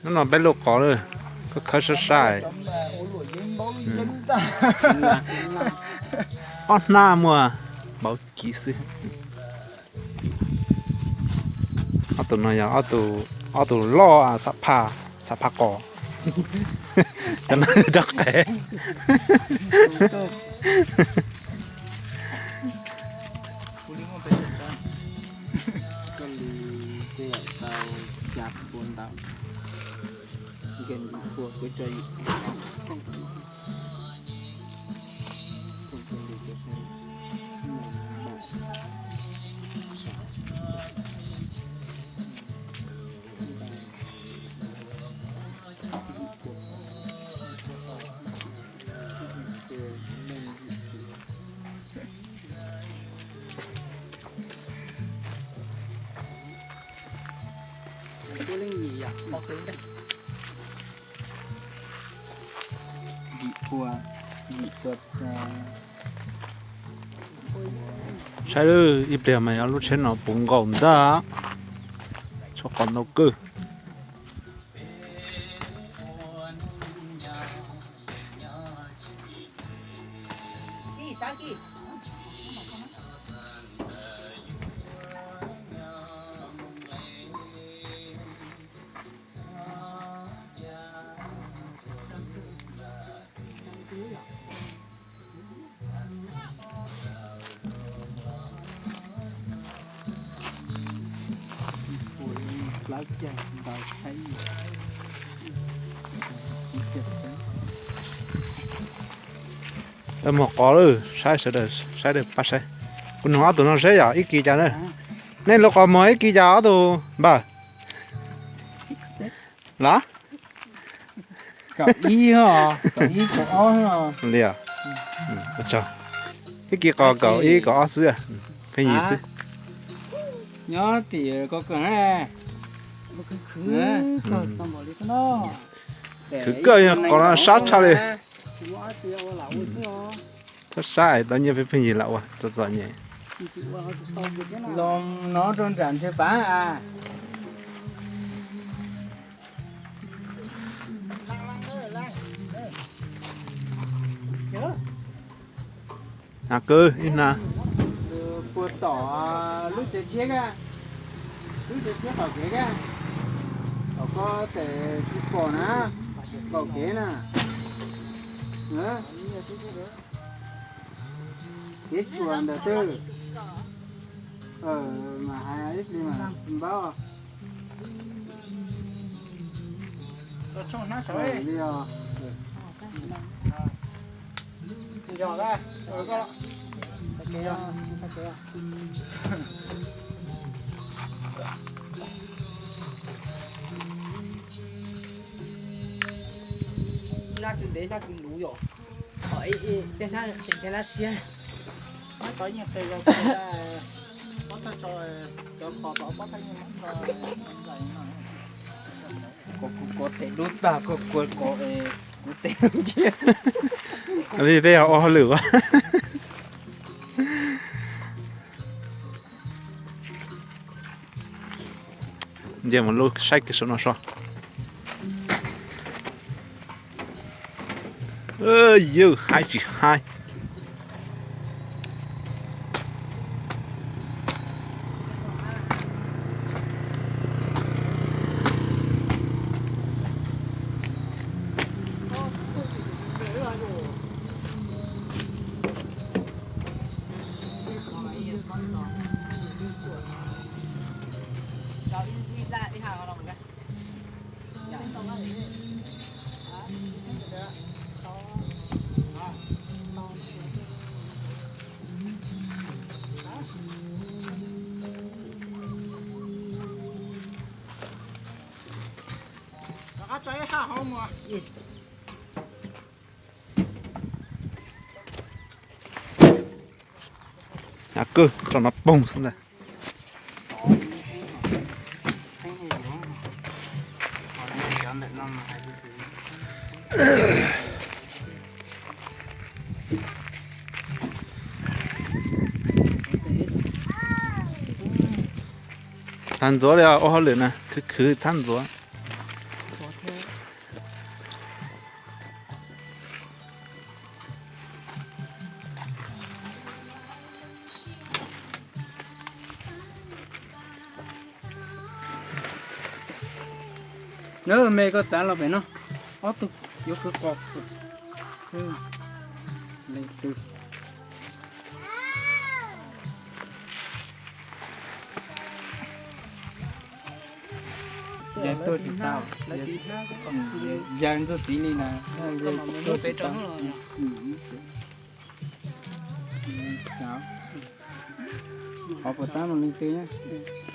Hnub no peb luaj qos lawm, khawb khawb saib saib. Ob hnab muaj npaum kiv xwb. Ob tug no yog ob tug loj, xam phaj qos. Cov no cov qev. Saib ib pliag mas yog lub tsheb no puv nkaus ntag. Tshuav qos ntau kawg. Muag qos lawm, saib sawv daws, saib daws pab saib. Kuv nug ob tug no seb yog ib kis cas na. Nej luaj qos muag ib kis cas ob tug npawg? Los? Ib kis qos kaum ib kaum ob xwb, pheej yig xwb. Nyob tim ko kawg na. Khwv kawg, qos no sab tshaj li. Txhob sab, tau nyiaj pheej pheej yig lam ua txom txom nyem. Los no rau nram ntseg pav. Hnav kawg ib hnab. Puag tom lub tsev tshiab ka, lub tsev tshiab tom kev ka, tom ko tes tsis pom na, tom kev na. Kev tsuas ntawm twg? Mas hais ib pliag mas npawb. Li os. Nab kwv ntev nab kwv luv yom. Tej hnab qis tej hnab siab. Kuv kuv tes dub tag, kuv kuv kuv tes nciab. Li peb yog ua hauj lwm. Nce mus lub saib kiag saum no so. Yawg haib tsis haib. Hnav kawg, tso no poog xwb ntag. Thab ntxuav li, ua hauj lwm na, khwv khwv thab ntxuav. Na me koj txav los pem no, ob tug yuav khwv qos. Leej twg? Yog tuaj tsis tau, yog ntxuag txiv li na, tuaj tsis tau. Qhov puas tab no leej twg nyob?